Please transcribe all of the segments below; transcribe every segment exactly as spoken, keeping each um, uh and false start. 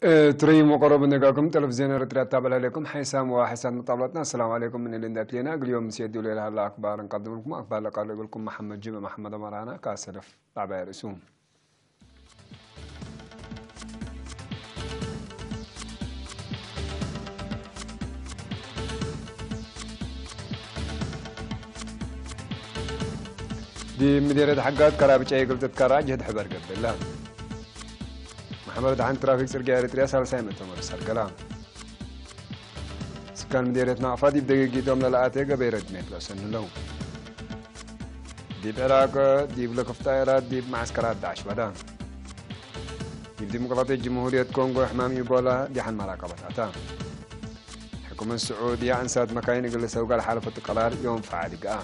እትረይም ወቀሮብ ንጋኩም ቴሌቪዝዮን ኤረትርያ ታበል ሀሌኩም ሓይሳም ወሓይሳት መጣብለትና። አሰላሙ ዐለይኩም። ምን እሊ እንዴ አትሌና እግል ዮም ምስየድ ዲብለ ለሀለ አክባር እንቀድምልኩም። አክባር ለቀርብልኩም መሐመድ ጅምዕ መሐመድ አማራና ካሰለፍ ጣዕባይ ርእሱ። ዲብ ምዴርየት ሐጋት ከራብ ጨይ እግል ትትከራ ጅህድ ሕበር ገብእላ። መሕበር ደሐን ትራፊክ ጽርግያ ኤረትርያ ሳልሳይ ምእተመር ሰርገላ። ስካን ምዴርየት ናቅፋ ዲብ ደገጊቶም ለለአቴ ገበይ ረድሜት ለአሰንለው። ዲብ ዕራቅ ዲብ ለክፍት ጣየራት ዲብ መዐስከራት ዳዕሽ ወዳ። ዲብ ዲሞቅራጥየት ጅምሁርየት ኮንጎ ሕማም ኢቦላ ደሐን መራቀበት አታ። ሕኩመት ስዑድየ አንሳት መካይን እግል ልሰውጋ ለሓለፈቱ ቀራር ዮም ፈዓል ይግአ።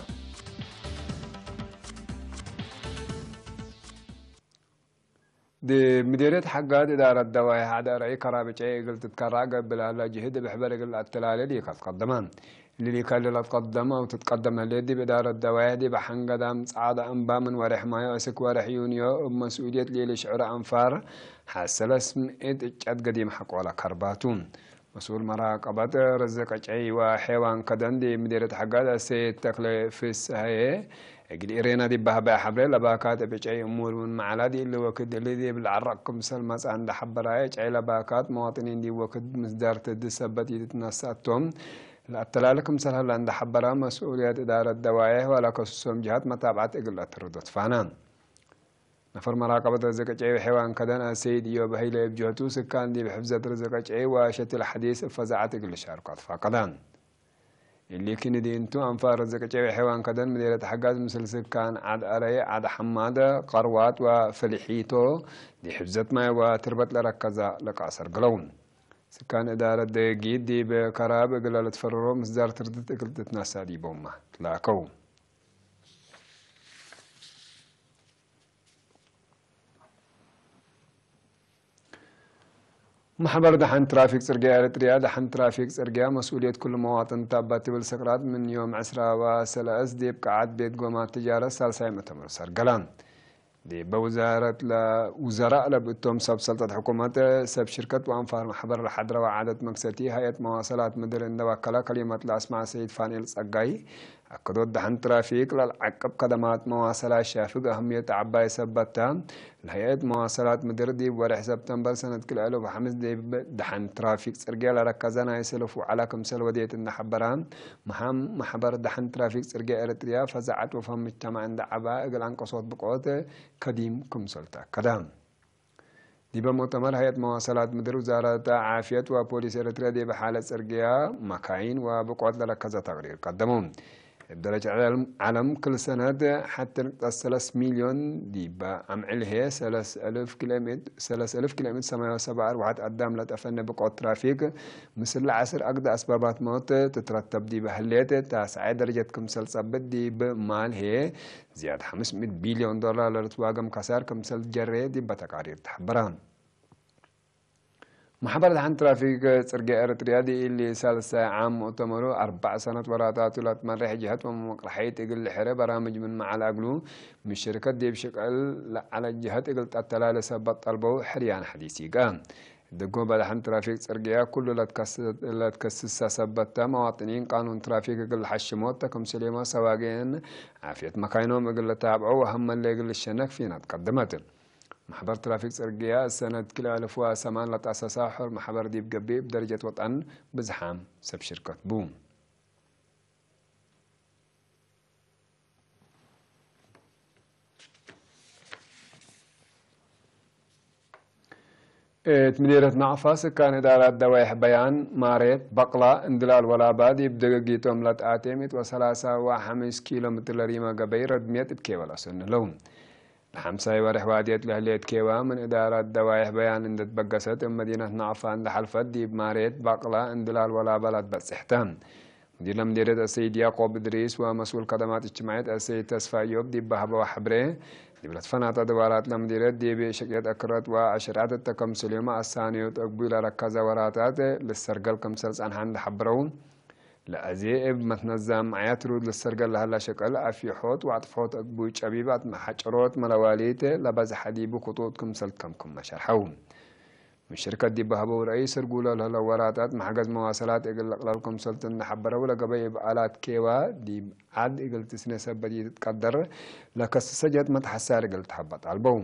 ዲብ ምዴርየት ሐጋት እዳረት ደዋይሕ ዐድ አርዒ ከራብ ጨይ እግል ትትከራ ገብእ ለሀላ ጅህድ እብ ሕበር እግል ለአተላሌ ሊከ ትቀደመ። እሊ ሊከ ለትቀደም አው ትትቀደም ህሌት ዲብ እዳረት ደዋይሕ ዲብ ሐንገዳም ጸዕደ እንባ ምን ወሬሕ ማዮ እስክ ወሬሕ ዩንዮ እብ መስኡልየት ሌልሽዕር አንፋር ሐሰለስ ምእት እጨት ገዲም ሐቆለ ከርባቱ። መስኡል መራቀበት ርዝቅ ጨይ ወሔዋን ከደን ዲብ ምዴርየት ሐጋት አሰይድ ተክለ ፍስሀዬ እግል ኢሬና ዲብ በሀበየ ሐብሬ ለባካት እብ ጨይ እሙር ምን መዓላ ዲብ እሊ ወክድ እሊ ዲብ ለዐረቅ ክምሰል መጽአ እንደ ሐበራየ ጨይ ለባካት መዋጥኒን ዲብ ወክድ ምስዳር ትዲ ሰበት ኢትትነሰአቶም ለአተላለ ክምሰል ሀላ እንደ ሐበራ መስኡልየት እዳረት ደዋይሕ ወለከሱሶም ጅሃት መታብዐት እግል ለአትርዶ ትፋና። ነፈር መራቀበት ርዝቅ ጨይ ወሔዋን ከደን አሰይድ እዮብ ሀይለ እብ ጀህቱ፣ ስካን ዲብ ሕፍዘት ርዝቅ ጨይ ወሸትል ሐዲስ እብ ፈዛዐት እግል ልሻርኮ አትፋቀደ። እሊ ክንዲ እንቱ፣ አንፋር ርዝቅ ጨይ ወሔዋን ከደን ምዴርየት ሐጋት ምስል ስካን ዐድ አረይ፣ ዐድ ሐማድ፣ ቀርዋጥ ወፍልሒቶ ዲብ ሕፍዘት ማይ ወትርበት ለረከዘ ልቃእ ሰርግለው። ስካን እዳረት ደጊት ዲብ ከራብ እግለ ልትፈረሮ ምስዳር ትርድት እግል ትትነሰእ ዲቦመ ትላከው። መሕበር ደሐን ትራፊክ ጽርግያ ኤረትርያ፣ ደሐን ትራፊክ ጽርግያ መስኡልየት ኩሉ መዋጥን ተ እበ ትብል ስቅራት ምን ዮም ዕስራ ወሰለስ ዲብ ቀዓት ቤት ጎማት ትጃረት ሳልሳይ መእተመር ሰርገላ። ዲበ ውዛረት ለውዘራእ ለብእቶም ሰብ ሰልጠት ሕኩመት፣ ሰብ ሽርከት ወአንፋር መሕበር ለሐድረ ወዓደት መክሰቲ ሀይአት መዋሰላት ምድር እንደ ወከለ ከሊመት ለአስማዕ ሰይድ ፋንኤል ጸጋይ፣ አከዶት ደሐን ትራፊክ ለልዓቅብ ከደማት መዋሰላት ሻፍግ አህምየት ዐባይ ሰበት ተ። ለሀይአት መዋሰላት ምድር ዲብ ወሬሕ ሰብተምበር ሰነት ክልኤ አልፍ ወሐምስ ዲብ ደሐን ትራፊክ ጽርግያ ለረከዘ ናይ ሰልፍ ውዐላ ክምሰል ወዴት እንደ ሐበራ፣ መሐም መሕበር ደሐን ትራፊክ ጽርግያ ኤረትርያ ፈዛዐት ወፈም ምጅተማዕ እንደ ዐባ እግል አንቀሶት ብቆት ከዲም ክምሰል ተአከደ። ዲበ ሙእተመር ሀይአት መዋሰላት ምድር፣ ውዛረት ዓፍየት ወፖሊስ ኤረትርያ ዲብ ሓለት ጽርግያ፣ መካይን ወብቆት ለረከዘ ተቅሪር ቀደሙ። እብ ደረጀት ዐለም፣ ዐለም ክል ሰነት ሐቴ ንቅጠት ሰለስ ሚልዮን ዲበ አምዕል ህዬ ሰለስ አልፍ ኪሎ ሜት-፣ ሰለስ አልፍ ኪሎ ሜትር ሰማይ ወሰብዓ አርወሐት አዳም ለጠፈነ ብቆት ትራፊክ፣ ምስል ለዐስር አግደ አስባባት ሞት ትትረተብ ዲበ ህሌት፣ ታስዐ ደረጀት ክምሰል ጸብጥ ዲብ ማል ህዬ፣ ዝያድ ሐምስ ምእት ቢልዮን ዶላር ለልትዋገም ከሳር ክምሰል ጀሬ ዲበ ተቃሪር ተሐበረ። መሕበር ደሐን ትራፊክ ጽርግያ ኤረትርያ ዲብ እሊ ሳልሳይ ዓም ሙእተመሩ አርበዕ ሰነት ወራታቱ ለትመሬሕ ጀሀት ወመቅረሐይት እግል ልሕረ በራምጅ ምን መዓል አግሉ፣ ምን ሽርከት ዲብ ሽቅል ለዐለ ጀሀት እግል ተአተላሌ ሰበት ጠልበው ሕርያን ሐዲስ ይግአ። ድጎ በደሐን ትራፊክ ጽርግያ ኩሉ ለትከስ-፣ ለትከስሰ ሰበት ተ፣ መዋጥኒን ቃኑን ትራፊክ እግል ለሐሽሞ ተ፣ ክምሰሌመ ሰዋጌን ዓፍየት መካይኖም እግል ለታብዖ ወሀመለ እግል ልሸነክ ፊናት ቀደመት። መሕበር ትራፊክ ጽርግያ ሰነት ክልኤ አልፍ ወሰማን ለትአሰሰ ሑር መሕበር ዲብ ገብእ እብ ደረጀት ወጠን ብዝሓም ሰብ ሽርከት ቡ። እት ምዴርየት ናቅፋ ስካን እዳራት ደዋይሕ በያን፣ ማሬት፣ በቅላ፣ እንድላል ወላባ ዲብ ደገጊቶም ለትአቴ ምእት ወሰላሳ ወሐምስ ኪሎ ሜትር ለሪመ ገበይ ረድምየት እብ ኬወ ለአሰንለው። ለሐምሳይ ወሬሕ ዋድየት ለህሌት ኬዋ ምን እዳራት ደዋይሕ በያን እንዴ ትበገሰት፣ እብ መዲነት ናቅፋ እንዴ ሐልፈት፣ ዲብ ማሬት፣ በቅላ፣ እንድላል ወላባ ለትበጽሕ ተ። ሙዲር ለምዴርየት አሰይድ ያቆብ እድሪስ ወመስኡል ከደማት እጅትማዕየት አሰይድ ተስፋ እዮብ ዲብ በሀበወ ሐብሬ፣ ዲብ ለትፈናተ ድባራት ለምዴርየት ዲብ ሽቅየት አክረት ወአሸርዐት እተ ከምሰልዮመ አሳንዮት አግቡይ ለረከዘ ወራታት ልሰርገል ክምሰል ጸንሐ እንዴ ሐበረው፣ ለአዜ እብ መትነዛም መዕያት ሩድ ልሰርገል ለሀላ ሸቅል አፍየሖት ወአጥፍሖት አግቡይ ጨቢብ አትመሐጨሮት መለዋሊት ለበዝሐ ዲቡ ክጡጥ ክምሰል ከምክመ ሸርሐው። ምን ሽርከት ዲብ ሀበው ረአይ፣ ስርጉሎ ለህለው ወራጣት መሕገዝ መዋሰላት እግል ልቅለል ክምሰልቱ እንዴ ሐበረው፣ ለገበይ እብ አላት ኬዋ ዲብ ዐድ እግል ትስኔ ሰበት ኢትትቀደር ለከስሰ ጀት መትሐሳር እግል ትሀበጥ አልበው።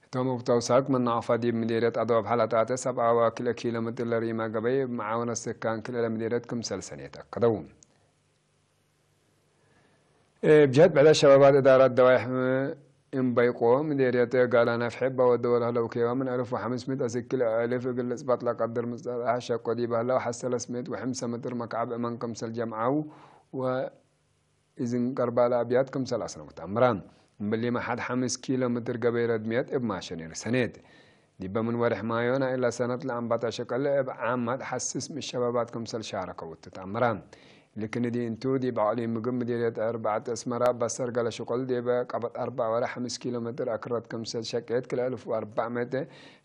ህቶም እብ ተውሳክ፣ ምን ናቅፋ ዲብ ምዴርየት አድዋብ ሐ ለጣጤ ሰብዓ ወክልኤ ኪሎ ሜትር ለሪማ ገበይ እብ መዓወነት ስካን ክልኤ ለምዴርየት ክምሰል ሰኔት አከደው። እብ ጀህት ብዕዳት ሸባባት እዳራት ደዋይሕ እምበይቆ፣ ምዴርየት ጋላ ነፍሐ እበ ወደወ ለህለው ኬዋ ምን አልፍ ወሐምስ ምእት አስክ ክልኤ አልፍ እግል ልጽበጥ ለቀድር ምስጠጣሕ ሸቆ ዲብ ህለው ሐሰ ሰለስ ምእት ወሐምሳ ሜትር መክዐብ እመን ክምሰል ጀምዐው ወእዝንቀርባ ለአብያት ክምሰል አስነው ተአምራ። እምብሊመ ሐድ ሐምስ ኪሎ ሜትር ገበይ ረድምየት እብ ማሸኔር ሰኔት። ዲበ ምን ወሬሕ ማዮ ናይለ ሰነት ለአንባታ ሸቀል እብ ዓማት ሐስስ ምሽ ሸባባት ክምሰል ሻረከው እቱ ተአምራ። ልክንዲ እንቱ፣ ዲብ አቅሊም ምግብ ምዴርየት አርበዕት አስመራ በሰርገለ ሽቁል፣ ዲብ ቀበት አርበዕ ወሬሕ ሐምስ ኪሎ ሜትር አክረት ክምሰል ሸቄት፣ ክልኤ አልፍ ወአርበዕ ምእት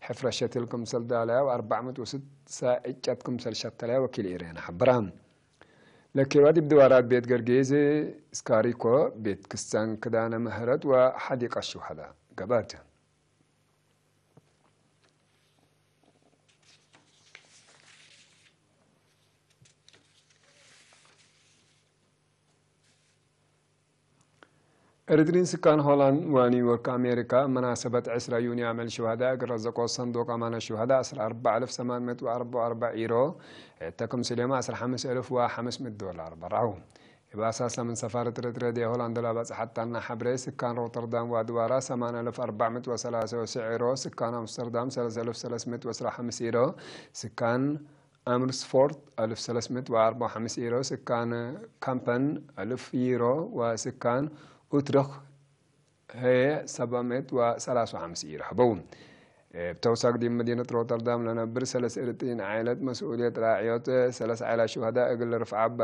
ሕፍረ ሸትል ክምሰል ዳለያ ወአርበዕ ምእት ወስሳ እጨት ክምሰል ሸተለያ ወኪል ኢሬና ሐበራ። ለኬዋ ዲብ ድዋራት ቤት ገርጊስ፣ ስካሪኮ፣ ቤት ክስተን፣ ክዳነ ምህረት ወሐዲቀ ሹሀዳ ገብአት። ኤሪትሪን ስካን ሆላንድ ወኒውዮርክ አሜሪካ፣ መናሰበት ዕስራ ዩኒ አምዕል ሹሀዳ እግል ረዘቆ ሰንዱቅ አማነት ሹሀዳ ዐስራ አርበዕ አልፍ ሰማን ምእት ወአርበዕ ወአርበዕ ኢሮ፣ እተ ክምስሌመ ዐስራ ሐምስ አልፍ ወሐምስ ምእት ዶላር በርዐው። እብ አሳሰ ምን ሰፋረት ኤሪትርየ ሆላንድ ለበጽሐታና ሐብሬ፣ ስካን ሮተርዳም ወአድዋራ ሰማን አልፍ አርበዕ ምእት ወሰላሰ ወስዕ ኢሮ፣ ስካን አምስተርዳም ሰለስ አልፍ ሰለስ ምእት ወዐስራ ሐምስ ኢሮ፣ ስካን አምርስፎርት አልፍ ሰለስ ምእት ወአርበዕ ወሐምስ ኢሮ፣ ስካን ካምፐን አልፍ ኢሮ ወስካን ኡትርክ ህዬ ሰብዕ ምእት ወሰላስ ወሐምስ ኢሮ ሀበው። እብ ተውሳክ ዲብ መዲነት ሮተርዳም ለነብር ሰለስ ኤሪትሪን ዓኢለት መስኡልየት ራዕዮት ሰለስ ዓኢላት ሹሀዳ እግል ልርፍዓ እበ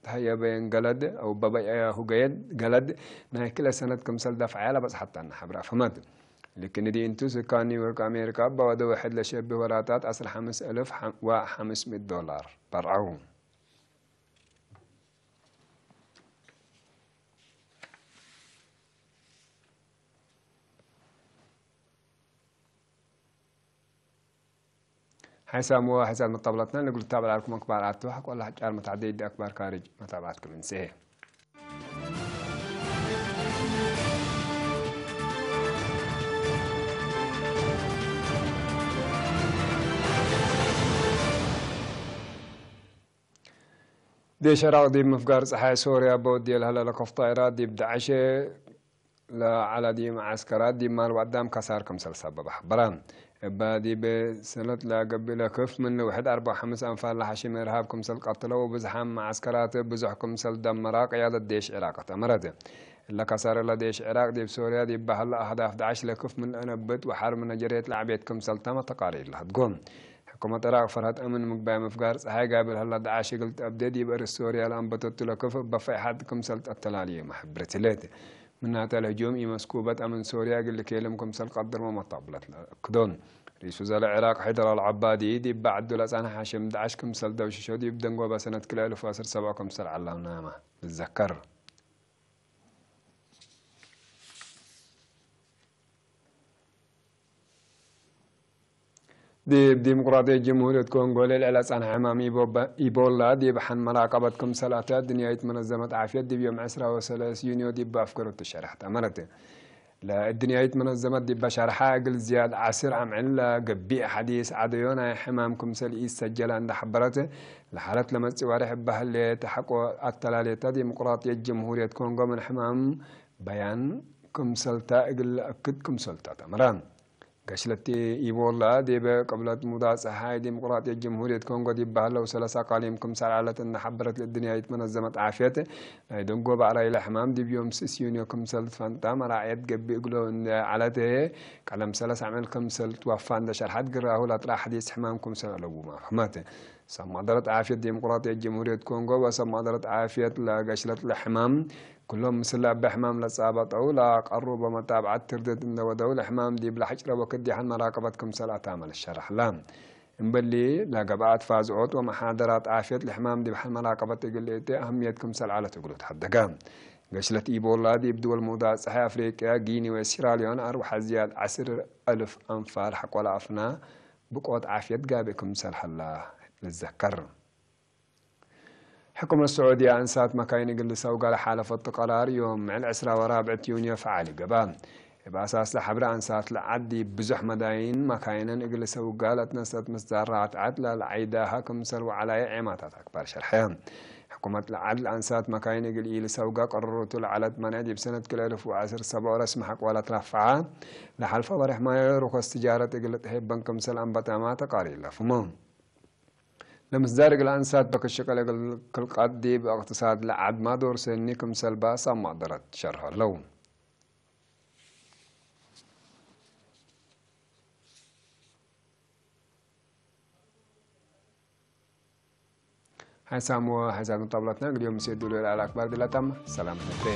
ተሀየበየን ገለድ አው እበ በይዐያሁ ገየድ ገለድ ናይ ክልኤ ሰነት ክምሰል ደፍዐያ ለበጽሐታና ሐብራ ፍህመት። ልክንዲ እንቱ፣ ስካን ኒውዮርክ አሜሪካ እበ ወደ ወሕድ ለሸብህ ወራታት ዐስራ ሐምስ አልፍ ወሐምስ ምእት ዶላር በርዐው። ሐይሳም ወሐይሳት መጣብለትነ እግል ትታብዕ ለዐልኩም አክባር አቱ፣ ሐቆለ ሐጫር መትዐደይ እዲ አክባር ካርጅ መታብዐትኩም እንስኤ። ዴሽ ዕራቅ ዲብ ምፍጋር ጸሓይ ሶርያ በወድየ ለሀለ ለከፍ ጣይራት ዲብ ዳዕሽ ለዐለ ዲብ መዓስከራት ዲብ ማል ወአዳም ከሳር ክምሰል ሰበበ ሐበረ። እበ ዲብ ሰነት ለገብእ ለክፍ ምን ውሕድ አርበዕ ወሐምስ አንፋል ለሐሽም እርሃብ ክምሰል ቀትለ ወብዝሓም መዓስከራት ብዙሕ ክምሰል ደመራ ቅያደት ዴሽ ዕራቅ ተአመረት። እለ ከሳር እለ ዴሽ ዕራቅ ዲብ ሶርያ ዲብ በሀለ አህዳፍ ዳዕሽ ለክፍ ምን ለአነብት ወሐር ምነ ጀሬት ለዐቤት ክምሰል ተመ ተቃሪር ለሀድጎ። ሕኩመት ዕራቅ ፈርሀት አምን ምግባይ ምፍጋር ጸሓይ ጋብእ ለሀላ ዳዕሽ እግል ተአብዴ ዲብ እርስ ሶርያ ለአንበተቱ ለክፍ እበ ፈይሐት ክምሰል ተአተላልየ መሐብረት ህሌት። ምናተ ለህጁም ኢመስኩበት አምን ሶርያ እግል ልኬልም ክምሰል ቀድርመ መታብለት ለአክዶ። ርኢስ ውዘለ ዕራቅ ሐይደር አልዐባዲ ዲብ በዐዱ ለጸንሐ ሐሽም ዳዕሽ ክምሰል ደውሽሾ ዲብ ደንጎበ ሰነት ክልኤ አልፍ ወዐስር ሰብዖ ክምሰል ዐላምናመ ልዘከር። ዲብ ዲሞቅራጥየት ጅምሁርየት ኮንጎ ለልዕለ ጸንሐ ሕማም ኢቦባ-፣ ኢቦላ ዲብ ሐን መራቀበት ክምሰል አተ፣ እድንያይት መነዘመት ዓፍየት ዲብ ዮም ዕስራ ወሰለስ ዩንዮ ዲብ አፍገሮት ሸርሐት አመረት። ለእድንያይት መነዘመት ዲበ ሸርሐ፣ እግል ዝያድ ዐስር አምዕል ለገብእ ሐዲስ ዐደዮ ናይ ሕማም ክምሰል ኢሰጀለ እንዴ ሐበረት፣ ለሓለት ለመጽእ ወሬሕ እበ ህሌት ሐቆ አተላሌተ ዲሞቅራጥየት ጅምሁርየት ኮንጎ ምን ሕማም በያን ክምሰልታ እግል ለአክድ ክምሰልታ ተአምረ። ገሽለት ኢቦላ ዲብ ቅብለት ሙዳት ጸሓይ ዲሞቅራጥየት ጅምሁርየት ኮንጎ ዲብ በህለው ሰለስ አቃሊም ክምሰል ዐለት እንዴ ሐበረት ለእድንያይት መነዘመት ዓፍየት፣ ናይ ደንጎበ አራይ ለሕማም ዲብ ዮም ስስ ዩንዮ ክምሰል ትፈንታ መራዕየት ገብእ እግሎ እንዴ ዐለት፣ ቀለም ሰለስ አምዕል ክምሰል ትወፋ እንዴ ሸርሐት ግራሁ ለጥራ ሐዲስ ሕማም ክምሰል አለቡ ማፍህመት። ሰብ ማደረት ዓፍየት ዲሞቅራጥየት ጅምሁርየት ኮንጎ ወሰብ ማደረት ዓፍየት ለገሽለት ለሕማም፣ ክሎም ምስል እበ ሕማም ለጻበጠው ለአቀሩበ መታብዐት ትርድት እንዴ ወደው፣ ለሕማም ዲብ ለሐጭረ ወክድ የሐን መራቀበት ክምሰል አታመ ልሸረሕ ለ። እምበሊ፣ ለገብአት ፋዝዖት ወመሓደራት ዓፍየት ለሕማም ዲብ ሐን መራቀበት እግል ልእቴ አህምየት ክምሰል ዐለት እግሉ ተሐደገ። ገሽለት ኢቦላ ዲብ ድወል ሙዳጽሐ አፍሪቅያ፣ ጊኒ ወሲራልዮን፣ አርወሐ ዝያድ ዐስር አልፍ አንፋር ሐቆለ አፍና ብቆት ዓፍየት ጋብእ ክምሰል ሀላ ልዘከር። ሕኩመት ስዑድያ አንሳት መካይን እግል ልሰውጋ ለሓለፈቱ ቀራር ዮም ምዕል ዕስራ ወራብዕት ዩንዮ ፈዓል ገብአ። እብ አሳስ ለሐብረ አንሳት ለዐድ ዲብ ብዙሕ መዳይን መካይነን እግል ልሰውጋ ለትነሰአት ምስዳር ራትዐት ለለዐይዳሀ ክምሰል ወዐላየ ዔማታት አክባር ሸርሐ። ሕኩመት ለዐድ ለአንሳት መካይን እግል ኢልሰውጋ ቀረረቱ ለዐለት መንዕ ዲብ ሰነት ክልኤ አልፍ ወዐስር ሰብኦ ረስሚ ሐቆ ለትረፈዐ። ለሐልፈ ወሬሕ ማዮ ሩኸስ ትጃረት እግል ልትሄበን ክምሰል አንበጠማ ተቃሪር ለፍሞ። ለምስዳር እግል አንሳት በክሽቀል እግል ክልቀት ዲብ እቅትሳድ ለዐድማ ዶር ሰኒ ክምሰል በአሳም መቅደረት ሸርሖ ለው። ሐይሳም ወሐይሳት ጣብለትና እግል ዮም ምሴ ዱል ለአል አክባር ድላታም ሰላም ነትሬ።